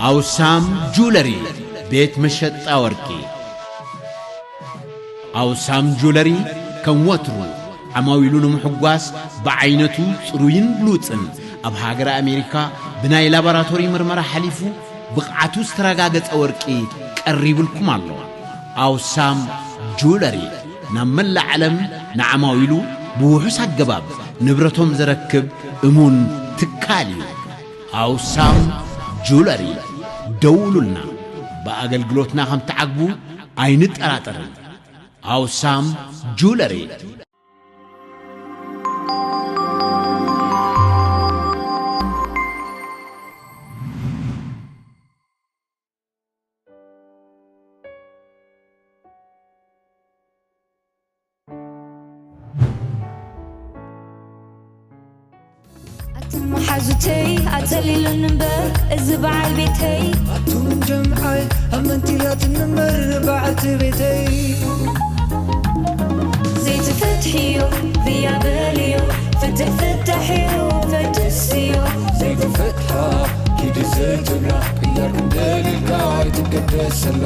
ኣውሳም ጁለሪ፣ ቤት መሸጣ ወርቂ። ኣውሳም ጁለሪ ከም ወትሩ ዓማዊሉ ንምሕጓስ ብዓይነቱ ጽሩይን ብሉጽን ኣብ ሃገረ ኣሜሪካ ብናይ ላቦራቶሪ ምርመራ ሓሊፉ ብቕዓቱ ዝተረጋገጸ ወርቂ ቀሪቡልኩም ኣሎ። ኣውሳም ጁለሪ ናብ መላእ ዓለም ንዓማዊሉ ብውሑስ ኣገባብ ንብረቶም ዘረክብ እሙን ትካል እዩ። ኣውሳም ጁለሪ፣ ደውሉልና። ብኣገልግሎትና ከም ትዓግቡ ኣይንጠራጠርን። ኣውሳም ጁለሪ። ኣቱም መሓዙተይ ኣጸሊሉኒ እምበር እዚ በዓል ቤተይ። ኣቱም ጀምዓይ ኣመንቲላትኒ እምበር በዓልቲ ቤተይ። ዘይትፈትሕዮ ብያ በልዮ፣ ፍትሕ ፍታሕዮ ፈትስዮ። ዘይትፈትሓ ኪዲ ዘይትብላ፣ ቅያር ክንደልልካ ኣይትገደሰላ።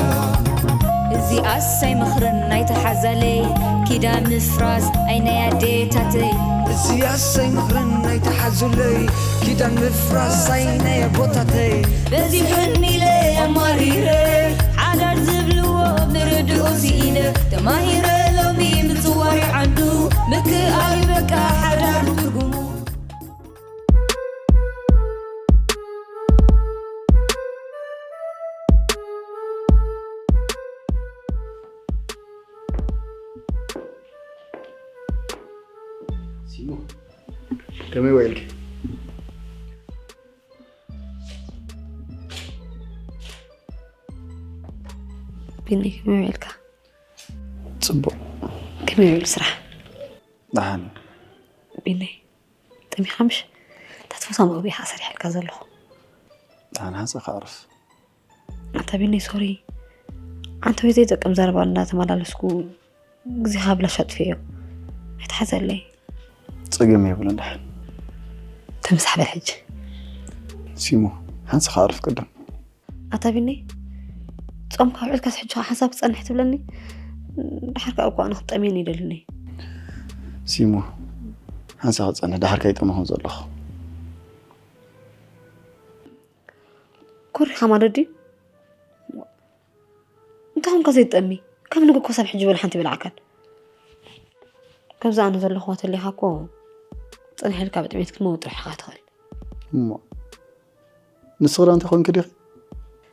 እዚኣስ ኣይምኽርን ናይታ ሓዛለይ፣ ኪዳን ምፍራስ ኣይ ናይ ኣዴታተይ። እዚኣስ ኣይምኽርን ናይታ ሓዙለይ፣ ኪዳን ምፍራስ ኣይ ናይ ኣቦታተይ። በዚሑኒ ኢለ ኣማሪረ፣ ሓዳር ዝብልዎ ምርድኡ ስኢነ፣ ተማሂረ ሎሚ ምጽዋር ዓዱ፣ ምክኣል በቃ ሓዳር ትርጉሙ። ሲሙ፣ ከመይ ውዒልኪ? ቢኒ፣ ከመይ ውዒልካ? ጽቡቕ። ከመይ ውዒሉ ስራሕ? ደሓን። ቢኒ፣ ጠሚኻ ምሽ? እታ ትፈትዋ መግቢ ኢኻ ሰሪሐልካ ዘለኹ። ደሓን፣ ሃጸ ክኣርፍ። ኣታ ቢኒ፣ ሶሪ። ዓንተወይ ዘይጠቅም ዘረባ እንዳተመላለስኩ ግዜኻ ብላሽ ኣጥፍኤዮ። ኣይትሓዘለይ። ጸገም የብሉን፣ ደሓን። ተምሳሕ በል ሕጂ። ሲሙ፣ ሓንሳእ ክኣርፍ ቅድም። ኣታ ቢኒ፣ ጾምካ ውዒልካስ ሕጂ ሓንሳብ ክጸንሕ ትብለኒ? ደሓር ከኣ እኮ ኣነ ክጠምየኒ ይደልኒ። ሲሙ፣ ሓንሳእ ክጸንሕ ደሓር ከኣ ይጠመኹ ዘለኹ። ኮሪኻ ማለት ድዩ? እንታይ ኾንካ ዘይትጠሚ? ካብ ንግሆ ክሳብ ሕጂ በሉ ሓንቲ ይበልዓካን። ከምዚ ኣነ ዘለኹዋ ተሊኻ እኮ ጸኒሕልካ ብጥሜት ክትመውት ጥራሕ ኢኻ ትኽእል። እሞ ንስኺ ዶ እንታይ ኮንኪ ዲኺ?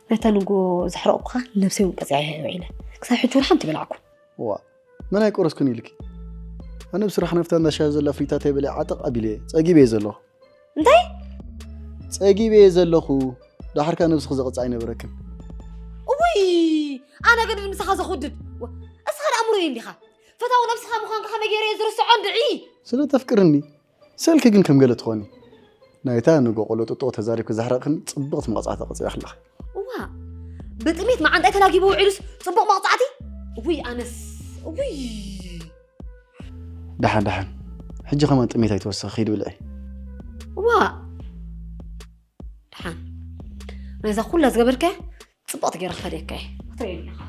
ነታ ንግሆ ዘሕረቕኩኻ ነብሰይ እውን ቀጺዐ እየ ውዒለ። ክሳብ ሕጂ እውን ሓንቲ ይበልዓኩን። ዋ፣ መን ኣይቆረስኩን ኢልኪ? ኣነ ብስራሕ ናብታ እንዳ ሻሂ ዘላ ፍሪታተይ በሊዐ ዓጠቕ ኣቢለ እየ። ጸጊበ እየ ዘለኹ። እንታይ? ጸጊበ እየ ዘለኹ። ደሓርካ ነብስኺ ዘቕጽዕ ኣይነበረክን። እውይ! ኣነ ግን ምሳኻ ዘኹድድ። ወ-፣ እስኻ ደኣ ምሩይ እንዲኻ። ፈታዊ ነብስኻ ምዃንካ ከመይ ገይረ እየ ዝርስዖ እንድዒ? ስለ ተፍቅርኒ። ስእልኪ ግን ከም ገለ ትኾኒ። ናይታ ንጎ ቆሎ ጥጥቆ ተዛሪብኪ ዘሕረቕክን ጽብቕቲ መቕጻዕቲ ቀጺዕኪ ኣለኺ። እዋ፣ ብጥሜት መዓንጣይ ተላጊቡ ውዒሉስ ጽቡቕ መቕጻዕቲ? እውይ ኣነስ፣ እውይ። ደሓን ደሓን። ሕጂ ከማን ጥሜት ኣይትወስኺ፣ ኪዲ ብልዒ። እዋ። ደሓን። ናይዛ ኩላ ዝገበርካያ ጽብቕቲ ገይረ ክፈድየካ እየ። ክትርእየኒ ኢኻ።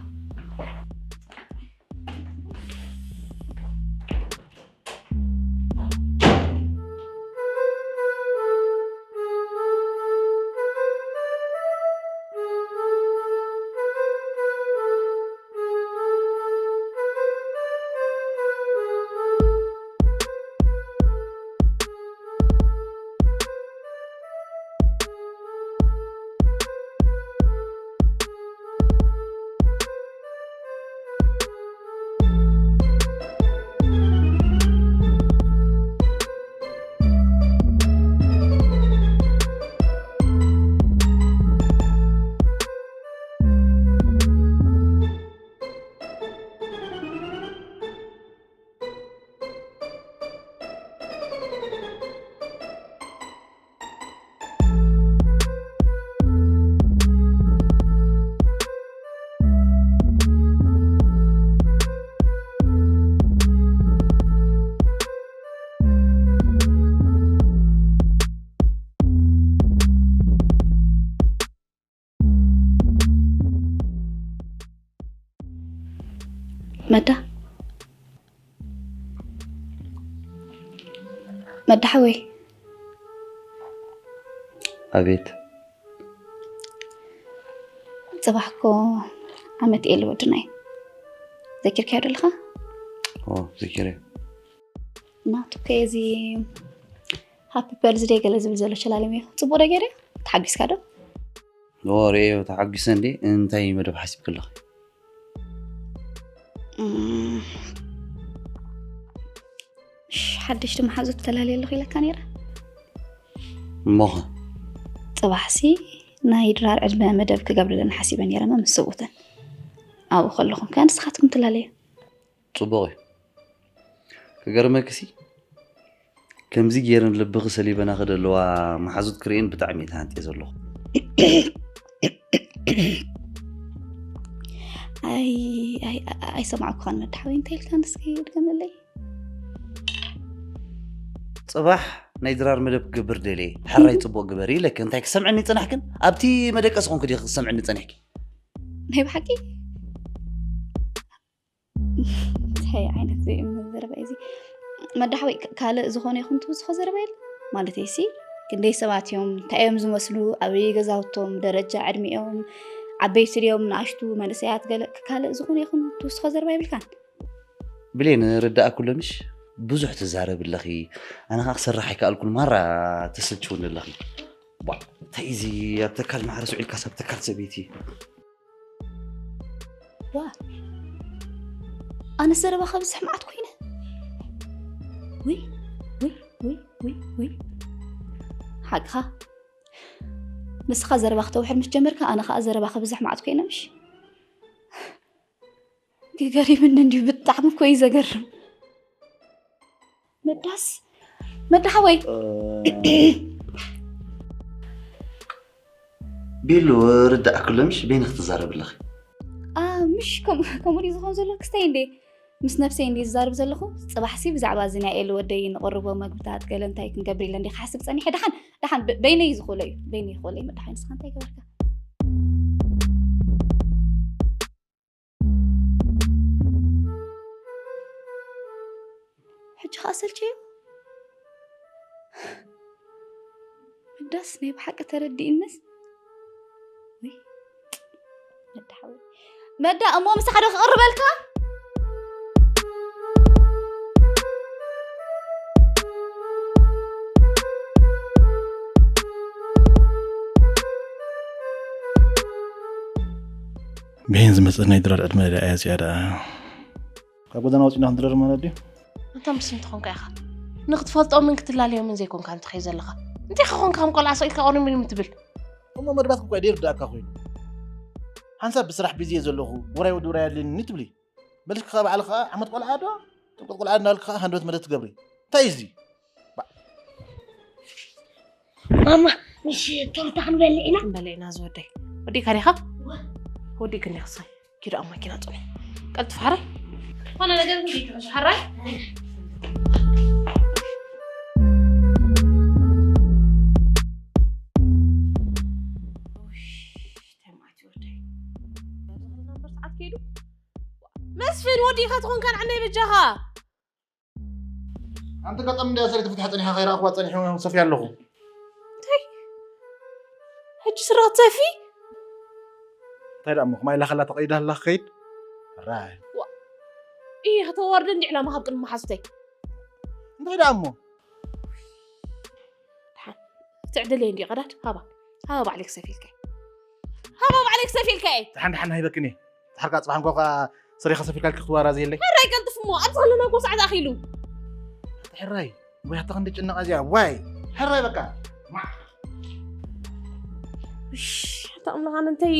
መዳ፣ መዳ ሓወይ። ኣቤት። ጽባሕ እኮ ዓመት እየ ልወድና እዩ። ዘኪርካዮ ደለኻ? ኦ፣ ዘኪረ። ናቱ ከ እዚ ሃፒ በርዝደይ ገለ ዝብል ዘሎ ሸላሊም እዩ። ጽቡቕ ዶ ገይረ? ተሓጒስካ ዶ? ኦ፣ ርእዮ ተሓጒሰ እንዴ? እንታይ መደብ ሓሲብኪ ኣለኺ? እም፣ ሽ-፣ ሓደሽቲ መሓዙት ተላልየ ኣለኹ ኢለካ ነይረ። እሞኸ? ጽባሕሲ ናይ ድራር ዕድመ መደብ ክገብርለን ሓሲበ ነይረ፣ ምስ ሰብኡተን። ኣብኡ ከለኹም ከ ንስኻትኩም ትላለዩ። ጽቡቕ እዩ። ክገርመክሲ፣ ከምዚ ገይረን ልብኺ ሰሊበናኺ ዘለዋ መሓዙት ክርእየን ብጣዕሚ እየ ተሃንጥየ ዘለኹ። ኣይ፣ ኣይ፣ ኣይ፣ ኣይሰማዕኩኻን መድሓወይ፣ እንታይ ኢልካ ንስኪ ድገመለይ? ጽባሕ ናይ ድራር መደብ ክገብር ደልየ፣ ሕራይ ጽቡቕ ግበሪ ኢለኪ፣ እንታይ ክሰምዐኒ ጽናሕክን? ኣብቲ መደቀሲ ኮንኩ ዲኺ ክሰምዐኒ ጸኒሕኪ? ናይ ብሓቂ? እንታይ ዓይነት ዘይእምነት ዘረባ እዩ እዚ? መዳሓወይ፣ ካ-፣ ካልእ ዝኾነ ይኹን ትውስኾ ዘረባ የለን? ማለተይሲ፣ ክንደይ ሰባት እዮም? እንታይ እዮም ዝመስሉ? ኣበይ ገዛውቶም? ደረጃ ዕድሚኦም? ዓበይቲ ድዮም? ንኣሽቱ? መንእሰያት? ገለ ካልእ ዝኾነ ይኹን ትውስኾ ዘረባ የብልካን? ብሌን፣ ርዳእ ኩሎ ምሽ? ብዙሕ ትዛረብ ኣለኺ። ኣነ ኸኣ ክሰርሕ ኣይከኣልኩን፣ ማራ ተሰልችውኒ ኣለኺ። ቧዕ፣ እንታይ እዚ ኣብ ተካል ማሕረስ ውዒልካስ ኣብ ተካል ሰበይቲ? ዋ፣ ኣነ ዘረባ ከብዝሕ መዓት ኮይነ። ውይ፣ ውይ፣ ውይ፣ ውይ፣ ውይ። ሓቅኻ። ንስኻ ዘረባ ክተውሕድ ምስ ጀመርካ፣ ኣነ ኸኣ ዘረባ ከብዝሕ መዓት ኮይነ ምሽ? ገገሪምኒ እንዲሁ ብጣዕሚ እኮ እዩ ዘገርም። መዳስ፣ መዳ ሓወይ። እ፣ ቤሉ፣ ርዳእ ክሎ ምሽ በይንኺ ትዛረቢ ኣለኺ። ኣ፣ ምሽ ከም-፣ ከምኡ ድዩ ዝኸውን ዘሎ ክስተይ እንዴ? ምስ ነብሰይ እንዴ ዝዛረብ ዘለኹ? ጽባሕሲ ብዛዕባ እዚ ናይ ኤሊ ወደይ ንቕርቦ መግብታት ገለ እንታይ ክንገብር ኢለ እንዴ ክሓስብ ጸኒሐ። ደሓን፣ ደሓን፣ በ-፣ በይነይ ዝኽእሎ እዩ። በይነይ ይኽእሎ እዩ። መዳ ሓወይ፣ ንስኻ እንታይ ገበርካ? ሕጂ ኸኣ ሰልቸዮ። መዳስ ናይ ብሓቂ ተረዲእንስ። ውይ፣ መዳ ሓወይ። መዳ፣ እሞ ምሳሕ ዶ ክቕርበልካ? ብሄን ዝመጽእ ናይ ድራር ዕድመ ደኣ እያ እዚኣ ደኣ። ካብ ጎደና ወጺና ክንድረር ማለት ድዩ? ኣንታ ምስ እንተኾንካ ኢኻ። ንክትፈልጦምን ክትላለዮምን ዘይኮንካ እንተኸይ ዘለኻ። እንታይ ከኾንካ ከም ቆልዓ ሰቂልካ ቆርሚልም ትብል? እሞ መድባት እኮ ደይርዳእካ ኮይኑ። ሓንሳብ ብስራሕ ቢዚ እየ ዘለኹ፣ ውራይ ወዲ ውራይ ኣድልየኒ ትብሊ። መልስኪ ከኣ ባዕልኺ ከኣ ዓመት ቆልዓ ዶ? ጥምቀት ቆልዓ እናበልኪ ከኣ ሃንደበት መደብ ትገብሪ። እንታይ እዩ እዚ? ባ- ማማ፣ ምሽ ቶርታ ክንበልዕ ኢና? ክንበልዕ ኢና ዝወደይ። ወዲእካ ዲኻ? ወዲእክኒ ክሳይ። ኪዶ ኣብ ማኪና ጽንሑ። ቀልጥፍ ሓራይ። ዝኾነ ነገር ግን ዘይትሕዙ ሓራይ። እንታይ መዓት እዩ ወደይ? ኣብዚ ክልተ ነበር ሰዓት ከይዱ። መስፍን፣ ወዲእካ ትኾንካ ንዓናይ በጃኻ። ኣንቲ ኣጋጣሚ እንድያ ሰለይቲ ፍትሓ ጸኒሓ ከይረኣኽዋ ጸኒሐ ሰፍየ ኣለኹ። እንታይ? ሕጂ ስረ ክትሰፊ? እንታይ ደኣ እሞ፣ ከማይ ኢላ ከላ ተቐይዳ ኣላ ክኸይድ? ሕራይ። ዋ። እየ ከተዋርደኒ ዕላማ ካብ ቅድሚ መሓዙተይ። እንታይ ደኣ እሞ? ደሓን። ትዕድለይ እንድዩ ቀዳድ፣ ሃባ። ሃባ ባዕለይ ክሰፍየልካ እየ። ሃባ ባዕለይ ክሰፍየልካ እየ። ደሓን ደሓን ሃይበክን እየ። ድሓር ከኣ ጽባሕ እንኳ ከኣ ሰሪኻ ሰፊርካ ኢልካ ክትዋራዘየለይ። ሕራይ ቀልጥፍ እሞ፣ ኣብዚ ከለና እኮ ሰዓት ኣኺሉ። ሕራይ፣ ወይ ኣታ ክንዲ ጭነቕ እዚኣ፣ ዋይ። ሕራይ በቃ። እሽ፣ ኣታ ኣምላኽ፣ ኣነ እንታይ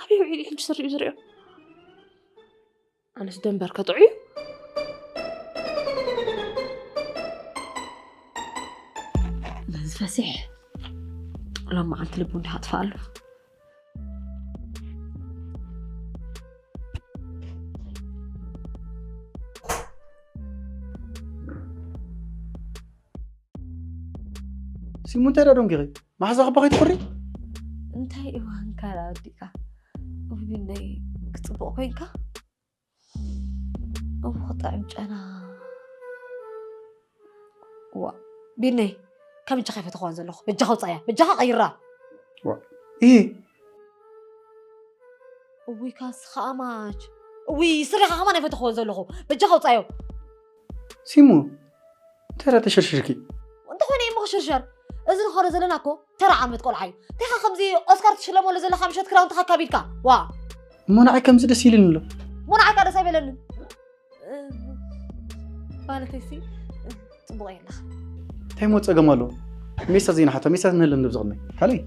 ኣበይ ውዒሉ እዩ ሕጂ ስሪኡ ዝሪኦ? ኣነስ ደንበር ከጥዑ እዩ። ነዚ ፈሲሕ ሎም መዓልቲ ልቡ እንዲህ ኣጥፍኣሉ። ሲሙ እንታይ ደኣ ደንጊኺ? ማሕዛኺ እባ ከይትኹሪ? እንታይ እዋንካ ደኣ ወዲእካ? ውይ ቢነይ፣ ክጽቡቕ ኮይንካ? እው ክጥዕም ጨና። ዋ፣ ቢነይ፣ ከም እጃኻ ይፈተኽዋን ዘለኹ። በጃኻ ውፃያ፣ በጃኻ ቀይራ። ዋ፣ ይሄ እውይ፣ ካስ ኸኣ ማች። እውይ፣ ስሪኻ ከማን ኣይፈተኽዎን ዘለኹ። በጃኻ ውፃዮ። ሲሙ፣ እንታይ ደኣ ተሸርሽርኪ? እንተኾነ እሞ ክሽርሸር። እዚ ንኸዶ ዘለና እኮ ተራ ዓመት ቆልዓ እዩ። እንታይ ኸ ከምዚ ኦስካር ትሽለመሉ ዘለኻ ምሸት ክዳውንትኻ ኣካቢድካ? ዋ። እሞ ንዓይ ከምዚ ደስ ኢሉኒ ኣሎ። እሞ ንዓይ ከኣ ደስ ኣይበለንን። እ፣ ማለተይሲ፣ እ፣ ጽቡቕ የለኻ። እንታይ እሞ ጸገም ኣለዎ? ሜስታት ዘይንሓቶ፣ ሜስታት ንህለም ንብዚ ቅድመይ። ካልእ?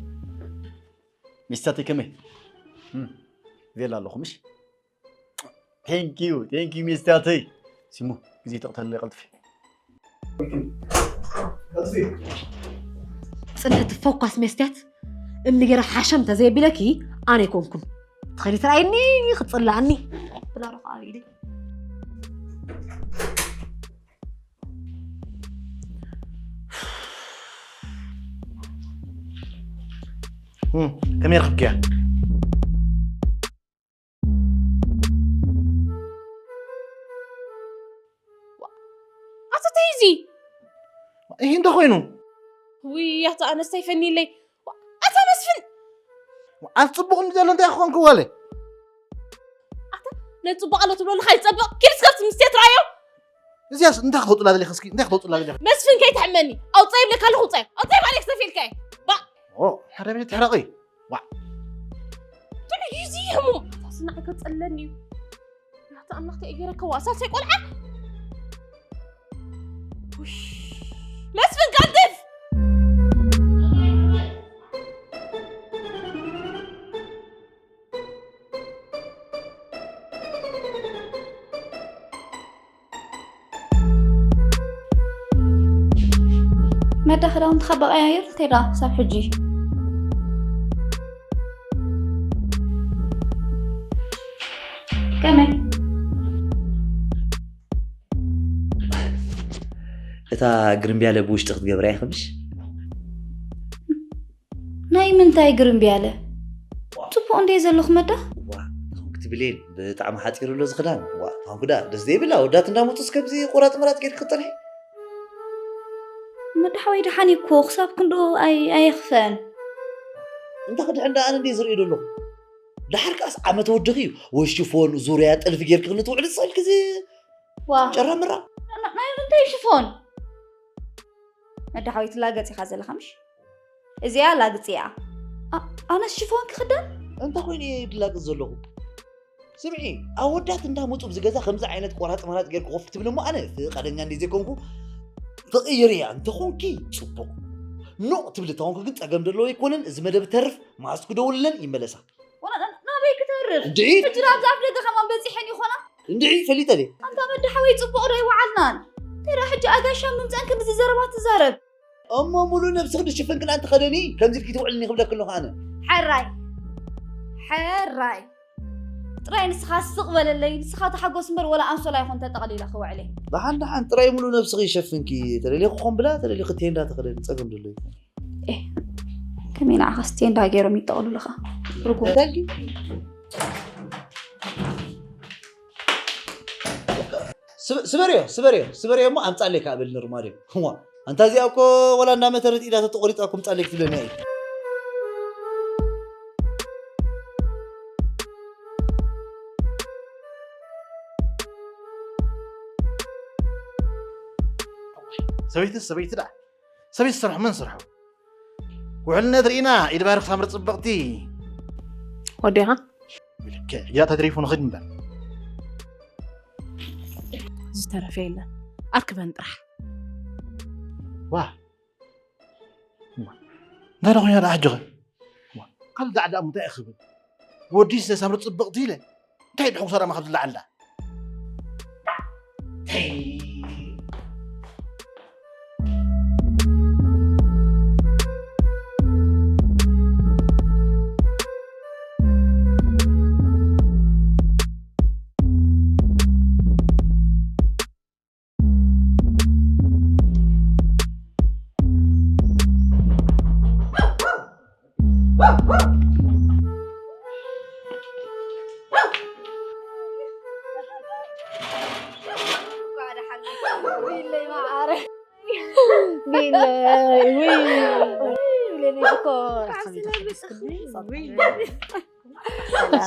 ሜስታተይ ከመይ? እም፣ ቬላ ኣለኹ፣ ምሽ? Thank you, thank you ሜስታተይ። ሲሙ፣ ግዜ ተቕተለይ ቀልጥፊ። ጽንዕቲ ፎኳስ ሜስትያት እምኒ ገይረ ሓሸም ተዘየቢለኪ ኣነ ኣይኮንኩን። ትኸዲ ትረኣይኒ ክጽላእኒ ብላ ረኸ ኣብ ኢደይ። እም፣ ከመይ ረኽብክያ? ኣታ እንታይ እዚ? ይህ እንተ ኮይኑ? ውይ፣ ኣታ ኣነስ ኣይፈንይለይ። ኣታ መስፍን! ኣብ ጽቡቕ እንዲ ዘሎ እንታይ ክኾንኩ ዋለ? ኣታ ነጽቡቕ ኣሎ ትብሎ ኣለኻ ይጸብቕ። ኪድ እስከ ኣብቲ ምስቲ ትረኣዮ። እዚያስ እንታይ ክተውጥላ ደሊኻ እስኪ? እንታይ ክተውጥላ ደሊኻ? መስፍን ከይትሕመኒ። ኣውጻይ ይብለካ ኣለኹ፣ ኣውጻይ። ኣውጻይ ባለይ ክተፊልካ እየ። ባ- ኦ፣ ሓደ ቤት ትሕረቒ። ዋ። ጥዑይ እዩ እዚ ህሙም። ኣታ ስናዕ ከጸለኒ እዩ። ያታ ኣምላኽ ተይ ገይረካ ዋ ሳልሳይ ቆልዓ። ውሽ። መስፍን ቀልጥፍ። መዳ ክዳውንትኻ በቐያይር ተዳ ሳብ ሕጂ። ከመይ? እታ ግርምብያለ ብውሽጢ ክትገብራ ኢኻ ምሽ? ናይ ምንታይ ግርምብያለ? ጽቡቕ እንደ ዘለኹ መዳ? ዋ፣ ታንኩ ትብሌን ብጣዕሚ ሓጺሩ ኣሎ ዝኽዳን። ዋ፣ ታንኩ ዳ ደስ ዘይብል ኣወዳት እንዳመጹስ ከምዚ ቆራጥ መራጥ ጌርክ ክትጸንሒ? መዳ ሓወይ ደሓን እኮ ክሳብ ክንዶ ኣይ-፣ ኣየኽፈን። እንተ ክድሕን ዳ ኣነ እንደ ዝርእዩ ዘለኹ። ደሓር ከኣስ ዓመት ወድኺ እዩ። ወይ ሽፎን፣ ዙርያ፣ ጥልፊ ጌርክ ክንትውዕሊ ዝኽእልክ እዚ ዋ። ጨራ ምራ። ና-፣ ናይ ምንታይ ሽፎን? መዳ ሓወይ ትላገጽ ኢኻ ዘለኻ ምሽ? እዚኣ ላግጺ እያ። ኣ-፣ ኣነስ ሽፎን ክኽደን? እንታይ ኮይኑ እየ ድላግጽ ዘለኹ? ስምዒ፣ ኣወዳት እንዳመጹ ኣብዚ ገዛ ከምዚ ዓይነት ቆራጽ መራጽ ጌርኩ ኮፍ ክትብል እሞ ኣነ ፍቓደኛ እንደ ዘይኮንኩ ትቕይር እያ። እንተኾንኪ ጽቡቕ። ኖ ትብሊ እንተኾንኩ ግን ጸገም ዘለዎ ኣይኮነን። እዚ መደብ ተርፍ ማስኩ ደውልለን ይመለሳ። ወላ ና-፣ ናበይ ክተርፍ? እንድዒ። ሕጂ ናብ ዛፍ ደገ ከማን በጺሐን ይኾና? እንድዒ፣ ፈሊጠ ድየ? ኣንታ መዳ ሓወይ ጽቡቕ ዶ ኣይወዓልናን? ተራ ሕጂ ኣጋሻ ምምጻን ክንድዚ ዘረባ ትዛረብ? እሞ ሙሉእ ነብስኺ ድሽፍን ክዳን ተኸደኒ፣ ከምዚ ኢልኪ ትውዕልኒ ክብለኪ ኣለኹ ኣነ። ሕራይ፣ ሕራይ። ጥራይ ንስኻ ስቕ በለለይ፣ ንስኻ ተሓጎስ እምበር ወላ ኣንሶላ ይኹን ተጠቕሊለ ክውዕል እየ። ደሓን ደሓን፣ ጥራይ ሙሉእ ነብስኺ ይሸፍንኪ፣ ተደሊኺ ኮን ብላ፣ ተደሊኺ ቴንዳ ተኸደኒ፣ ጸገም ደሎ ይኹን። ኤ፣ ከመይ ንዓኻስ ቴንዳ ገይሮም ይጠቕሉልኻ? ርጉም። እንታይ ኢልኪ? ስበ-፣ ስበርዮ፣ ስበርዮ፣ ስበርዮ እሞ ኣምጻለይ ከኣ በልኒ ርማድዮ። እዋ፣ ኣንታ እዚኣ እኮ ወላ እንዳመተረት ኢዳ ተተቖሪጻ እኮ ምጻለይ ክትብለኒ እያ። ሰበይቲ፣ ሰበይቲ ደኣ። ሰበይቲ ስራሕ መን ስርሑ? ውዕልነት ርኢና፣ ኢድ ባርኽ ሳምሪ ጽብቕቲ። ወዲኻ? ልክዕ፣ እያ ተትሪፉ ንኽድ እምበር። ዝተረፈ የለን። ኣርክበን ጥራሕ። ዋ። ዋ። እንታይ ደኾ ያዳ ኣጆኸ? ዋ። ካልእ ዳዕዳእ እንታይ እኽብል? ወዲስ ሳምሪ ጽብቕቲ ኢለ። እንታይ ድሕጉሳ ደማ ካብ ዝለዓል ዳ?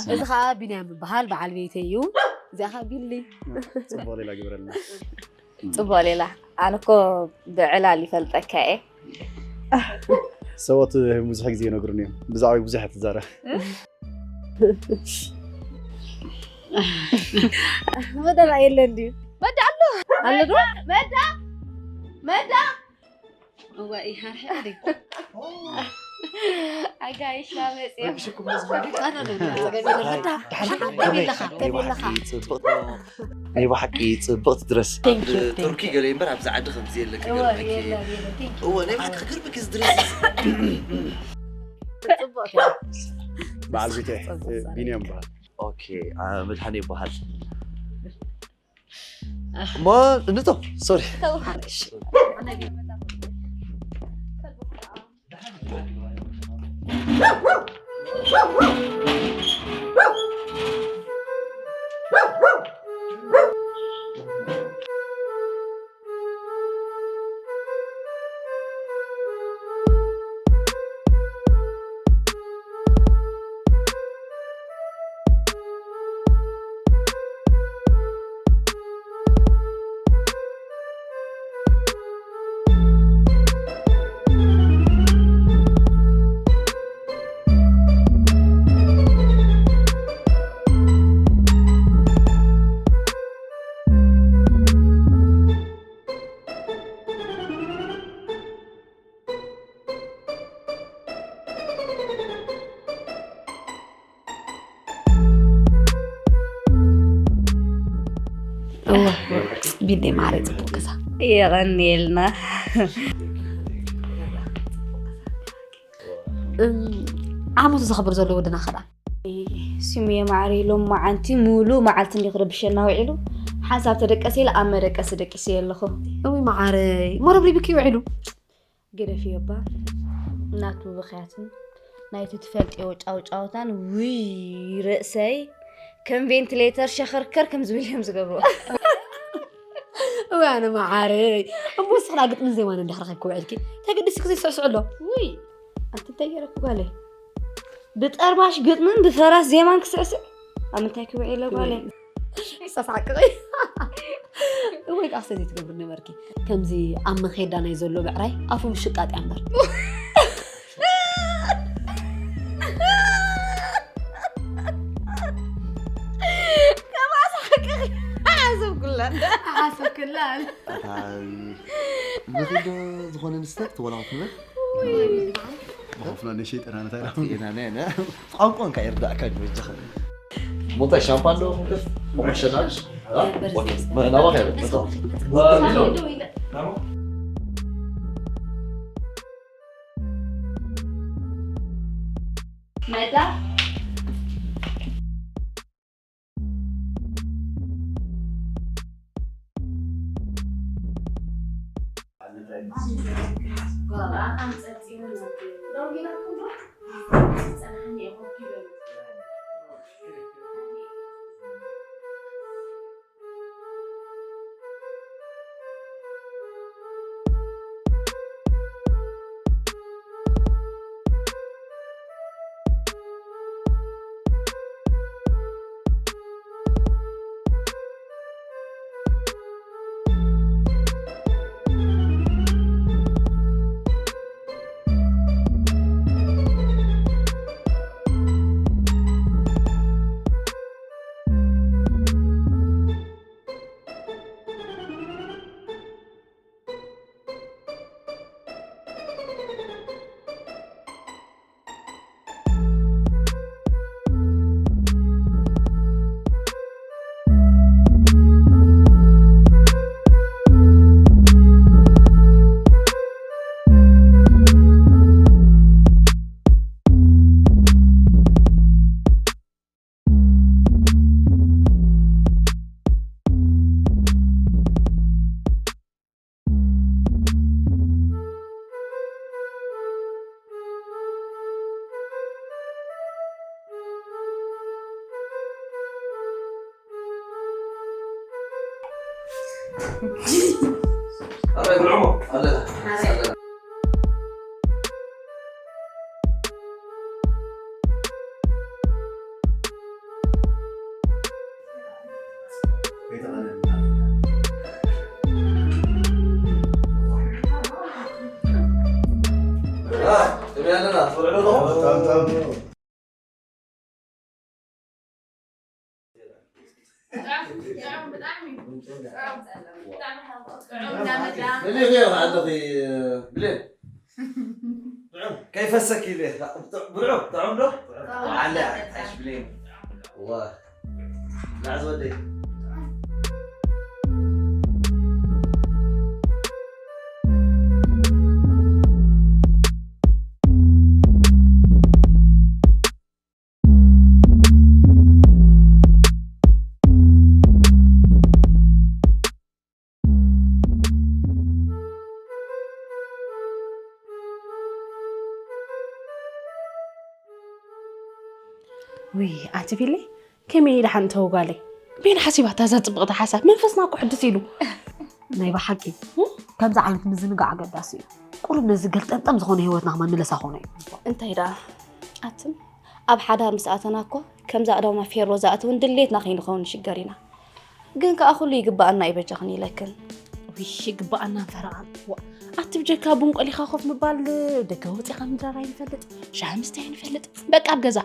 እዚ ከዓ ቢንያም ይበሃል፣ በዓል ቤተይ እዩ። እዚኣ ከዓ ቢሊ። ጽቡቕ ሌላ ግበረልና። ጽቡቕ ሌላ። ኣነ እኮ ብዕላል ይፈልጠካ እየ። ሰባት ብዙሕ ግዜ ይነግሩኒ እዮም፣ ብዛዕባይ ብዙሕ ትዛረብ። መዳ የለን ድዩ? መዳ ኣሎ። ኣሎ ዶ? መዳ! መዳ! እዋ፣ ይሃርሕ ድዩ? ኣጋይሽ፣ ናመጽ እዮም። ረብሽኩም ህዝቢ። ኣነ፣ ኣነ፣ ኣነ፣ ኣነ፣ መዳ፣ ደሓን ሓና፣ ከመይ? ከመይ ኣለኻ? ከመይ ኣለኻ? ጽቡቕ። ናይ ብሓቂ ጽብቕቲ ድረስ። Thank you, thank you። ቱርኪ ገለ እምበር ኣብዚ ዓዲ ከምዚ የለ እወ፣ ክገርመኪ። የለ፣ የለ፣ thank you። እወ፣ ናይ ብሓቂ ክገርመኪ እዚ ድረስ። ጽቡቕ። በዓል ቤተ ጽቡቕ፣ ቢንያም በዓል። ኦኬ፣ ኣ፣ መድሓኒ ይበሃል። እሞ እንቶ፣ ሶሪ። ተው። እወ፣ ቢንያም ማዕረ ጽቡቕ ገዛ። የቐንየልና። እም፣ ዓመቱ ዘኽብር ዘሎ ወድና ኸ ደኣ? ስምየ ማዕረ፣ ሎማዓንቲ ሙሉእ መዓልቲ እንዲ ክረብሸና ውዒሉ፣ ሓንሳብ ተደቀሰ ኢለ ኣብ መደቀሲ ደቂሰዮ ኣለኹ። እውይ መዓረይ፣ እሞ ረብሪብኪ ውዒሉ? ግደፍዮ እባ። ናቱ ብኽያትን ናይቲ ትፈልጥዮ ጫውጫውታን፣ ውይ፣ ርእሰይ ከም ቬንቲሌተር ሸኸርከር ከም ዝብል እዮም ዝገብርዎ። እዋይ ኣነ መዓረይ። እሞ ንስኺ ደኣ ግጥምን ዜማን እንድሕር ረኺብኪ ውዒልኪ፣ ተገዲስኪ ዘይስዕስዕ ኣሎ? ውይ፣ ኣንቲ እንታይ ገይረኪ ጓለይ? ብጠርባሽ ግጥምን ብፈራስ ዜማን ክስዕስዕ? ኣብ ምንታይ ክውዒለ ጓለይ? ክሰሳቅቂ። እወይ፣ ቃፍሰ ዘይትገብሪ ነበርኪ። ከምዚ ኣብ መኼዳ ናይ ዘሎ ብዕራይ ኣፉ ምሽቃጥ እያ እምበር። ከማስ ሓቅኺ። ሓሰብኩላን። ሓሰብኩላን። ኣታ፣ ንኺዶ ዝኾነ ንስተ ክትበላ ክትብል? መኸፍላ ንሸይጠና እንታይ ደኣ? ኢና፣ ነ፣ ነ። ቋንቋ እንካ ይርዳእካ እንጂ በጃኻ። ሞንታይ ሻምፓን ዶ? ሞንታይ ሸናል? አ? ኦኬ። መ-፣ ናባኻ እየ። መጣ። አ፣ ሊሎ። መዳ። ኣረ፣ ጉልዑሞ፣ ኣለና። ኣረ። ኣለና። ጣም ጣም። ብሌን፣ ብሌን፣ ብሌን። ከይፈሰክ ኢለ። ብልዑ፣ ጥዑም ዶ? ዓለ፣ ሓሽ ብሌን። ዋ። ላዕዝ ወደይ። ውይ ኣቲ ቢለይ፣ ከመይ ኢለ ሓንቲ ጓለይ? በይና ሓሲባታ እዛ ጽብቕቲ ሓሳብ፣ መንፈስና እኮ ሕድስ ኢሉ። ናይ ብሓቂ ከምዚ ዓይነት ምዝንጋዕ ኣገዳሲ እዩ። ቁሩብ ነዚ ገልጠምጠም ዝኾነ ህይወትና ከማን ምለሳ ኾነ እዩ። እንታይ ደኣ ኣትም ኣብ ሓዳር ምስ ኣተና እኮ ከምዚ ኣእዳውና ፌሮ ዝኣተውን ድሌትና ከይንኸውን ንሽገር ኢና። ግን ከኣ ኩሉ ይግበኣና እዩ በጃኽን ኢለክን። ውይ ይግበኣና ፈረቓን። ዋ፣ ኣቲ ብጀካ ቡን ቆሊኻ ኮፍ ምባል ደገ ወፂኻ ምድራር ኣይንፈልጥ፣ ሻሂ ምስታይ ኣይንፈልጥ። በቃ ኣብ ገዛ።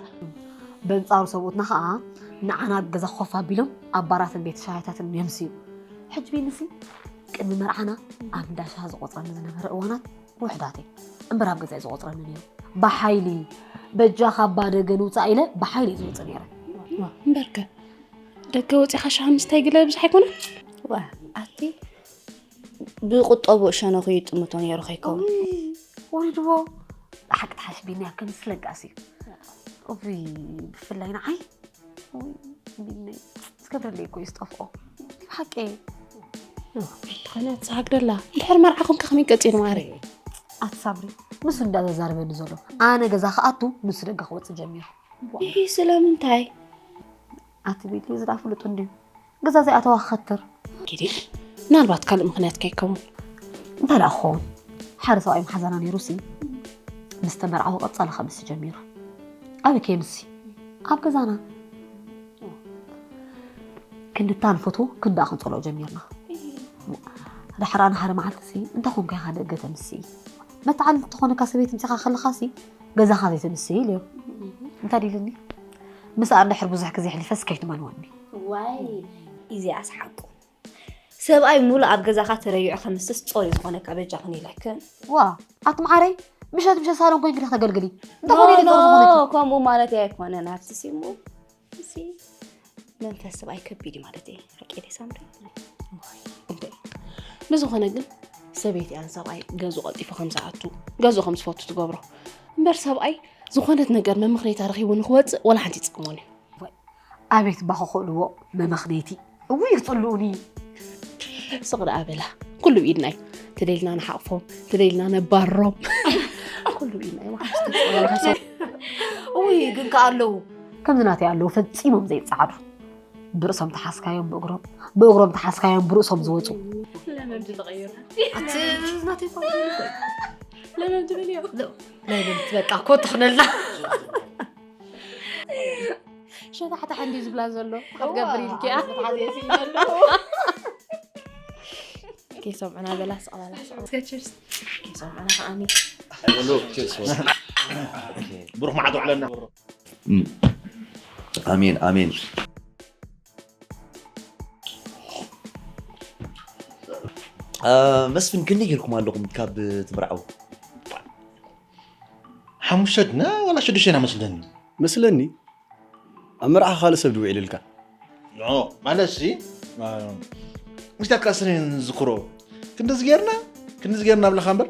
በንጻሩ ሰብኡትና ከኣ ንዓና ኣብ ገዛ ኮፍ ኣቢሎም ኣብ ባራትን ቤት ሻሂታትን የምስዩ። ሕጂ ቢንሲ ቅድሚ መርዓና ኣብ እንዳ ሻሂ ዝቆጽረኒ ዝነበረ እዋናት ውሕዳት እየ እምበር ኣብ ገዛ እዩ ዝቆጽረኒ ነይሩ። ብሓይሊ በጃ ካብ ባደገ ንውጻእ ኢለ ብሓይሊ እዩ ዝወጽእ ነይረ። እምበርከ ደገ ወጺኻ ሻሂ ምስታይ ግለ ብዙሕ ኣይኮነን? ዋ ኣቲ ብቁጠብኡ ሸነኹ ይጥምቶ ነይሩ ከይከውን። ውይ፣ ወሪድዎ። ብሓቂ ተሓስቢኒ ኣብ ከምዚ ለጋሲ እዩ። እውይ፣ ብፍላይ ንዓይ። ውይ፣ ቢኒ፣ ዝገብረለይ እኮ እዩ ዝጠፍኦ። ብሓቂ። እንተኾነ ትሰሓግ ደላ። እንድሕር መርዓኹም ከ ከመይ ቀጺሉ ማዕረ? ኣቲ ሳምሪ፣ ንሱ እንዳዘዛረበኒ ዘሎ። ኣነ ገዛ ክኣቱ፣ ንሱ ደገ ክወጽእ ጀሚሩ። ይህ ስለምንታይ? ኣቲ ቢኒ፣ እዚ ደኣ ፍሉጥ እንድዩ። ገዛ ዘይኣተዋ ክኸትር። ኪዲ፣ ምናልባት ካልእ ምኽንያት ከይከውን። እንታይ ደኣ ክኸውን? ሓደ ሰብኣይ መሓዛና ነይሩ ሲ፣ ምስ ተመርዓወ ቀጻሊ ከምሲ ጀሚሩ። ኣበይ ከየምሲ? ኣብ ገዛና። ክንድታ ንፈትዎ፣ ክንድኣ ክንጸልኦ ጀሚርና። ደሓር ኣነ ሓደ መዓልቲ ሲ፣ እንታይ ኮንካ ኢኻ ደገ ተምሲ? መተዓልልቲ ተኾነካ ሰበይቲ ምሳኻ ከለኻ ሲ፣ ገዛኻ ዘይተምሲ ኢለዮ። እንታይ ድልኒ? ምስኣ እንድሕር ብዙሕ ግዜ ኣሕሊፈስ ከይትመንወኒ። ዋይ፣ ኢዚኣስ ሓቁ። ሰብኣይ ሙሉእ ኣብ ገዛኻ ተረቢዑ ከምስስ ጾር እዩ ዝኾነካ በጃኽን ኢለክን። ዋ፣ ኣቲ መዓረይ፣ ምሸት ምሸት ሳሎን ኮይንኪ ዲኺ ተገልግሊ? እንተኾነ ኖ፣ ኢለ ኖ፣ ጾር ዝኾነኪ። ከምኡ ማለተይ ኣይኮነን። ኣብቲ ሲሙ፣ እዚ መንፈስ ሰብኣይ ከቢድ እዩ ማለተይ። ሓቂ ድየ ሳምሪ? ዋይ፣ እንደ ብዝኾነ ግን ሰበይቲ እያን ሰብኣይ ገዝኡ ቀልጢፉ ከም ዝኣቱ፣ ገዝኡ ከም ዝፈቱ ትገብሮ። እምበር ሰብኣይ ዝኾነት ነገር መምኽነይታ ረኺቡ ንኽወጽእ ወላ ሓንቲ ይጽግሞን እዩ። ኣቤት እባ ክኽእልዎ መመኽነይቲ። እውይ ክጽልኡኒ። ስቕ ደኣ በላ። ኩሉ ኢድና እዩ። ተደሊና ንሓቕፎም፣ ተደሊና ነባርሮም። ኩሉ ኢድና እዩ። እውይ ግን ከኣ ኣለዉ። ከምዚ ናተይ ኣለዉ ፈጺሞም ዘይጸዓዱ። ብርእሶም ተሓዝካዮም ብእግሮም፣ ብእግሮም ተሓዝካዮም ብርእሶም ዝወጹ። ለመምቲ ተቐይሩ። ኣቲ ናተይ እኮ ለመምቲ በልዮ። ናይ ለምቲ በቃ እኮ ትኽነልና። ሸታሕታሕ እንዲ ዝብላ ዘሎ ክትገብር ኢልኪ እያ። ሸታሕታሕ ዘየሲል ዘሎ። ከይሰምዑና በላ፣ ስቕ በላ፣ ስቕ በላ። እስከ ቺርስ። ከይሰምዑና ከኣኒ። ብሩኽ መዓልቲ ውዕለና። እም። ኣሜን፣ ኣሜን። እ፣ መስፍን፣ ክንደይ ጌርኩም ኣለኹም ካብ ትምርዓው? ሓሙሽተ ድና ዋላ ሽዱሽተ ኢና መስለኒ። መስለኒ። ኣብ መርዓኻ ካልእ ሰብ ድዩ ውዒሉ ኢልካ? ኖ፣ ማለትሲ፣ እ፣ ምስታትካ ስኒ ንዝክሮ። ክንድዚ ጌርና፣ ክንድዚ ጌርና ብለኻ እምበር።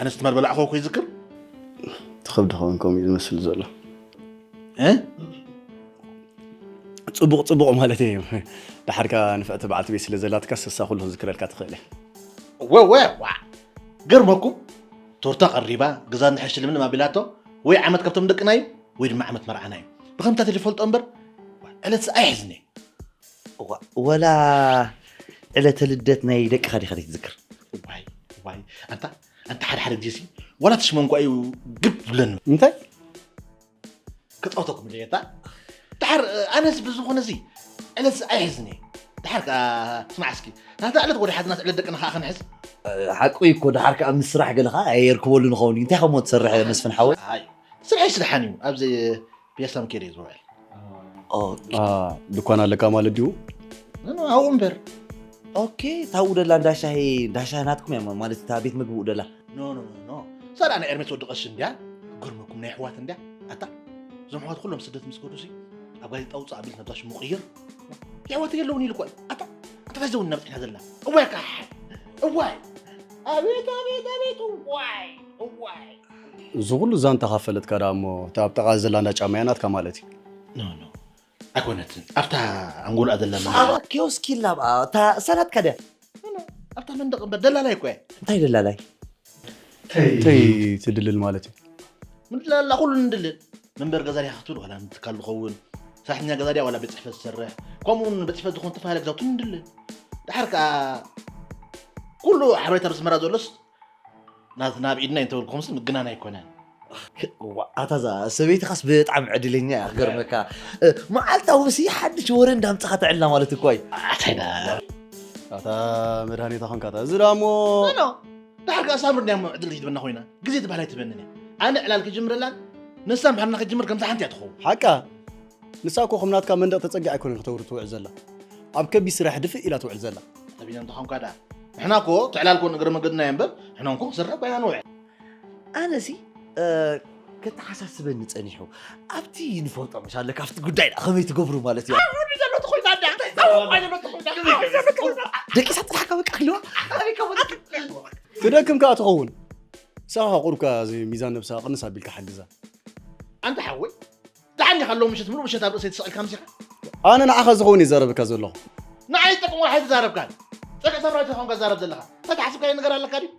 ኣነስ ትማል በላዕኹ እኮ ይዝክር። ትኸብድ ኸውን ከምኡ እዩ ዝመስል ዘሎ። እ? ጽቡቕ፣ ጽቡቕ ማለተይ እዩ። ደሓር ከኣ ንፍዕቲ በዓልቲ ቤት ስለ ዘላትካ፣ ንሳ ኩሉ ክዝክረልካ ትኽእል እያ። ወ-፣ ወ-፣ ዋ። ገርመኩም፣ ቶርታ ቀሪባ፣ ገዛ እንድሕር ሽልምልም ኣቢላቶ፣ ወይ ዓመት ካብቶም ደቅና እዩ፣ ወይ ድማ ዓመት መርዓና እዩ። ብኸምታት ዝፈልጦ እምበር፣ ዕለትስ ኣይሕዝን እየ። እዋ፣ ወላ ዕለተ ልደት ናይ ደቅኻ ዲኻ ዘይትዝክር? እዋይ፣ እዋይ፣ ኣንታ፣ ኣንታ ሓደ ሓደ ግዜሲ፣ ዋላ እቲ ሽሞም እኳ እዩ ግብ ዝብለኒ። እንታይ? ክጻወተኩም ደየታ። ድሓር፣ ኣነስ ብዝኾነ እዚ ዕለት ኣይሕዝን እየ። ድሓር ከኣ ስማዕ እስኪ፣ ናታ ዕለት ወደ ሓድናስ ዕለት ደቅና ከኣ ክንሕዝ። ሓቁ እዩ እኮ፣ ድሓር ከኣ ምስ ስራሕ ገለ ከኣ ኣየርክበሉ ንኸውን እዩ። እንታይ ከምኡ ትሰርሕ መስፍን ሓወይ? ኣይ፣ ስርሐይ ስርሓን እዩ። ኣብዚ ፒያሳ ምኬድ እየ ዝውዕል። ኦኬ። ድኳን ኣለካ ማለት ድዩ? ኖ፣ ኖ፣ ኣብኡ እምበር። ኦኬ፣ ታብኡ ደላ እንዳ ሻሂ፣ እንዳ ሻሂ ናትኩም እያ ማለት እታ ቤት ምግቢ ደላ። ኖ፣ ኖ፣ ኖ፣ ኖ። ሳላ ናይ ኤርሜስ ወዲ ቀሺ እንድያ። ክገርመኩም ናይ ኣሕዋት እንድያ። ኣታ፣ እዞም ኣሕዋት ኩሎም ስደት ምስ ከዱ ሲ፣ ኣብ ጋዜጣ ውፅእ ኣቢል ነብዛ ሽሙ ቅይር። የሕዋት የለውን ኢሉ እኮ እዩ። ኣታ፣ ኣታ፣ እንታይ ዘውን ነብፅሕና ዘለና? እዋይ፣ ካሕ! እዋይ! ኣቤት፣ ኣቤት፣ ኣቤት! እዋይ! እዋይ! እዚ ኩሉ ዛንታ ካብ ፈለጥካ ደኣ እሞ እታ ኣብ ጥቓ ዘላ እንዳ ጫማ እያ ናትካ ማለት እዩ። ኖ፣ ኖ። ኣይኮነትን። ኣብታ ኣንጎልኣ ዘላ መ- ኣብ ኪዮስኪ ኢላ ብኣ፣ እታ እሳ ናትካ ድያ? ኖ፣ ኖ። ኣብታ መንደቕ እምበር ደላላይ እኮ እየ። እንታይ ደላላይ? እንታይ ትድልል ማለት እዩ? ምድላላ ኩሉ ንድልል። መንበር ገዛ ዲኻ ክትብል ዋላ ንትካል ዝኸውን። ሰራሕተኛ ገዛ ድያ ዋላ ቤት ጽሕፈት ዝሰርሕ። ከምኡ እውን ቤት ጽሕፈት ዝኾን ተፈላለየ ገዛውቲ ንድልል። ድሓር ከኣ ኩሉ ሓበሬታ ብስመራ ዘሎስ ናትና ኣብ ኢድና እዩ እንተበልኩኹምስ ምግናን ኣይኮነን። እዋ፣ ኣታ እዛ ሰበይትኻስ ብጣዕሚ ዕድለኛ እያ ክገርመካ። እ፣ መዓልታዊ ሲ ሓድሽ ወረ እንዳምጻኻ ተዕልና ማለት እኮ እዩ። ኣታይና ኣታ መድሃኒታ ኾንካ እታ እዚ ዳሞ ኖ፣ ኖ። ድሓር ከኣ ሳምሪ እንዲያ እሞ ዕድል ትህበና ኮይና ግዜ ትበሃል ኣይትህበንን እያ። ኣነ ዕላል ክጅምረላን ንሳ ምሕርና ክጅምር ከምዛ ሓንቲ እያ ትኸውን። ሓቃ ንሳ እኮ ከም ናትካ መንደቕ ተጸጊዓ ኣይኮነን ክተውሪ ትውዕል ዘላ። ኣብ ከቢድ ስራሕ ድፍእ ኢላ ትውዕል ዘላ። ተቢና እንተኾንካ ደኣ ንሕና እኮ ትዕላል ኮን እግረ መገድና እየ እምበር ንሕና እንኮ ክንሰርሕ ኮይና ንውዕል። ኣነሲ እ፣ ከተሓሳስበኒ ጸኒሑ ኣብቲ ንፈልጦ መሻለ ካብቲ ጉዳይ ደኣ ከመይ ትገብሩ ማለት እዩ። ዘሎ ተኾይና እንድያ። እንታይ ዘረባ? ደቂሳ ጥራሕካ በቃ ክልዋ ትደክም ከኣ ትኸውን። ንስኻ ቁሩብ ከኣ እዚ ሚዛን ነብስኻ ቅንስ ኣቢልካ ሓግዛ። ኣንታ ሓወይ፣ ደሓን ዲኻ ኣሎ ምሸት ምሉእ ምሸት ኣብ ርእሰይ ተሰቒልካ ምሲኻ? ኣነ ንዓኻ ዝኸውን እየ ዝዛረበካ ዘለኹ። ንዓይ ዝጠቅም ዋላ ኣይተዛረብካን። ጸግዒ ሰብራዊት ኢኻ ኮንካ ትዛረብ ዘለኻ። እንታይ ትሓስብ ካለይ ነገር ኣለካ ድዩ?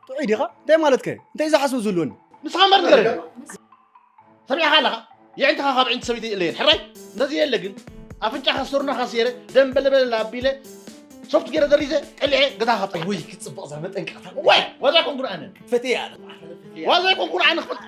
ጥዑይ ዲኻ? እንታይ ማለትካ እዩ? እንታይ ዝሓስቡ ዝህልወኒ? ንስኻ እምበር ንገረኒ። ሰሚዕኻ ኣለኻ? የዒንትኻ ካብ ዒንቲ ሰበይቲ ይእለየን። ሕራይ? ነዚ የለ ግን ኣፍንጫኻ ሶርናኻ ስየረ ደም በለበለ ኣቢለ ሶፍት ገይረ ደሪዘ ቀሊዐ ገዛ ካብ ወይ ክጽብቕ እዛ መጠንቀቕታ። ወይ ዋዛ ኮንኩን ኣነ ፈትየ ኣነ ዋዛ ኮንኩን ኣነ ክፈት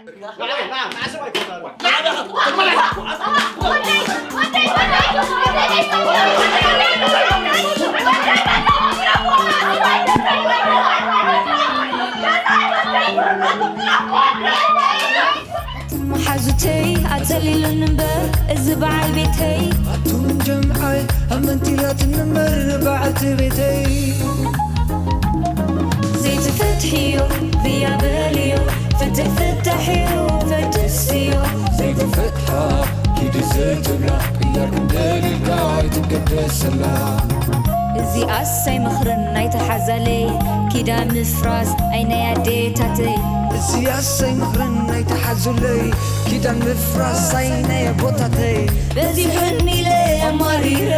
መሓዙተይ ኣጸሊሉኒ እምበር እዚ በዓል ቤተይ ኣቱም ጀምዓይ ኣመንቲላትኒ እምበር በዓልቲ ቤተይ ዘይትፈትሕዮ ብያ በልዮ ፍትሕ ፍታሕ እዩ ፈትስዮ ዘይትፈትሓ ኪዲ ዘይትብላ ቅያር ክንደልልካ ኣይትገደሰላ እዚኣስ ኣይመኽርን ናይተሓዛለይ ኪዳን ምፍራስ ኣይ ናይ ኣዴታተይ እዚኣስ ኣይመኽርን ናይተሓዙለይ ኪዳን ምፍራስ ኣይ ናይ ኣቦታተይ በዚሑኒ ኢለ ኣማሪረ